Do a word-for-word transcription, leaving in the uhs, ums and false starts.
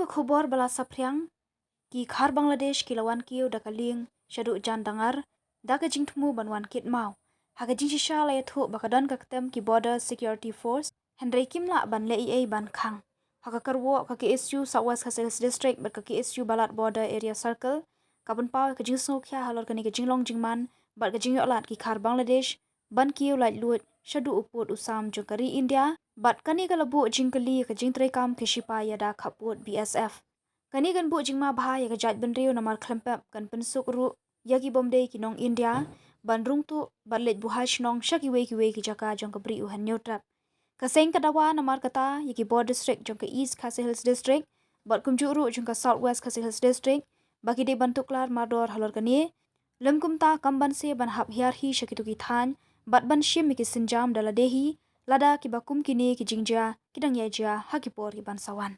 Khubor ba la saphriang. Ki khar Bangladesh ki la wan kiew da ka lieng shaduh jan dangar da ka jingthmu ban wan kit maw. Ha ka jingshisha la ïathuh ba ka don ka ktem ki Border Security Force, hynrei kim lah ban leh ei ei ban khang. Ha ka kyrwoh ka K S U South West Khasi Hills District bad ka K S U Balat Border Area Circle, ka pynpaw ka jingsngewkhia halor kane ka jinglong jingman bad ka jingïoh lad ki khar Bangladesh ban kiew laitluid shaduh u pud u sam jong ka ri India, bad kane ka la buh jingkylli ka jingtreikam ki shipai ïada khappud B S F. Kane kan buh jingma bha ïa ka jaitbynriew namar khlem pep kan pynsuk ruh ïa ki bym dei ki nong India ban rung tuh bad leit buhai shnong sha kiwei kiwei ki jaka jong ka bri u Hynñiewtrep. Ka seng ka dawa namar kata ïa ki bor district jong ka East Khasi Hills District bad kumjuh ruh jong ka South West Khasi Hills District ba ki dei ban tuklar mardor halor kane, lym kumta kam ban se ban hap hiar hi sha kito ki thaiñ bad ban shim ïa ki sienjam da lade hi, lada kiba kum kine ki jingjia ki dang ïai jia ha ki por ki ban sa wan.